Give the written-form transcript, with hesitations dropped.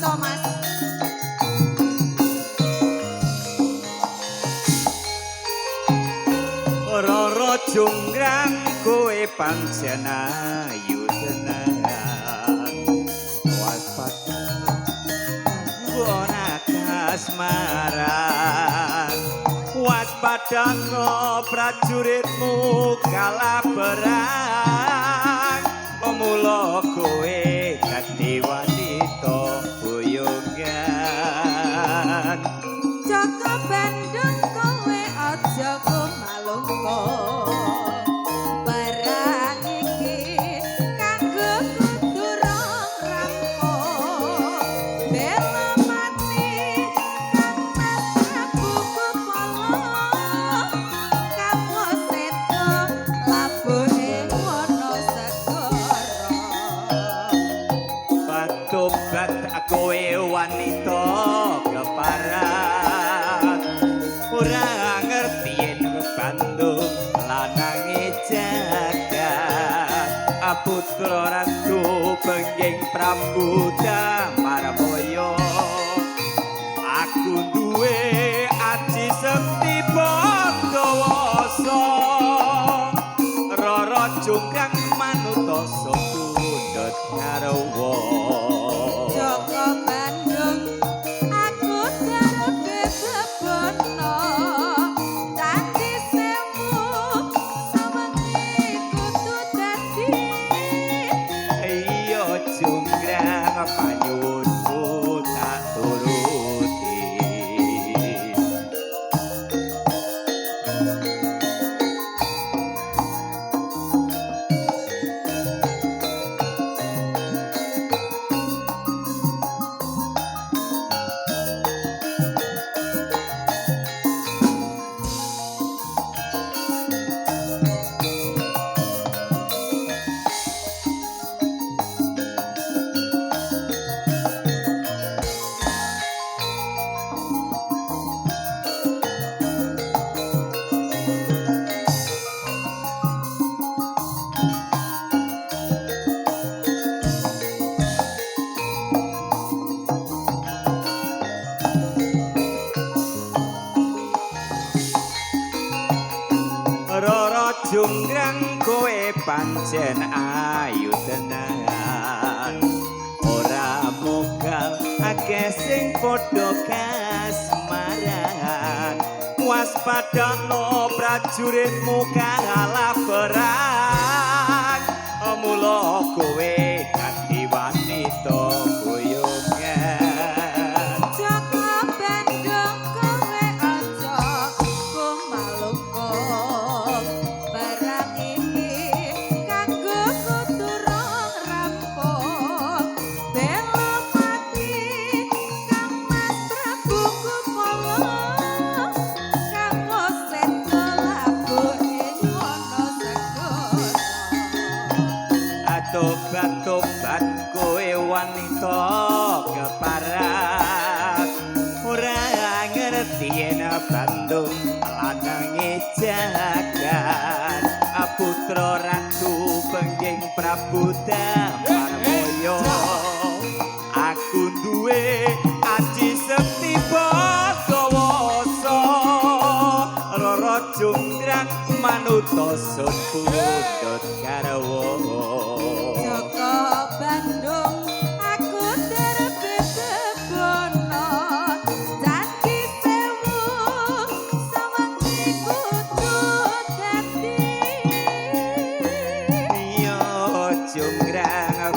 to, Mas? Rara Jonggrang kowe pancen ayu tenan. Waspada ora kasmaran. Waspadano prajuritmu kalah perang. Mula kowe dadi wanita boyongan. Jaka Bandung kowe aja kumalungkung. Perang iki kanggo kudu rong rampung. Bela mati Kang Mas Prabu Kepala. Kamu seto labuhe wono segara. Tobat kowe wanita keparat. Ora ngerti yen Bandung lanange jagat. Putra Ratu Pengging Prabu Damarmaya. Aku duwe aji sekti Bandawasa. Rara Jonggrang manuta pundhut garwa. Jaka Bandung aku darbe bebono. Candi Sewu sawengi kudu dadi. Iya Jonggrang panyuwunmu tak turuti. Rara Jonggrang kowe pancen ayu tenan. Ora mogal akeh sing padha kasmaran. Waspadano prajuritmu kalah perang. Mula kowe dadi wanita boyongan. Jaka Bandung kowe aja kumalungkung. Perang iki kanggo kudu rong rampung. Bela mati Kang Mas Prabu Kepala. Kamu seto labuhe wono segara. Tobat-tobat kowe wanita keparat. Ora ngerti yen Bandung lanange jagat. Putra Ratu Pengging Prabu Damarmaya. Aku duwe aji sekti Bandawasa. Rara Jonggrang manuta sun pundhut garwa. Jaka Bandung aku darbe bebono. Candi Sewu sawengi kudu dadi. Iya Jonggrang.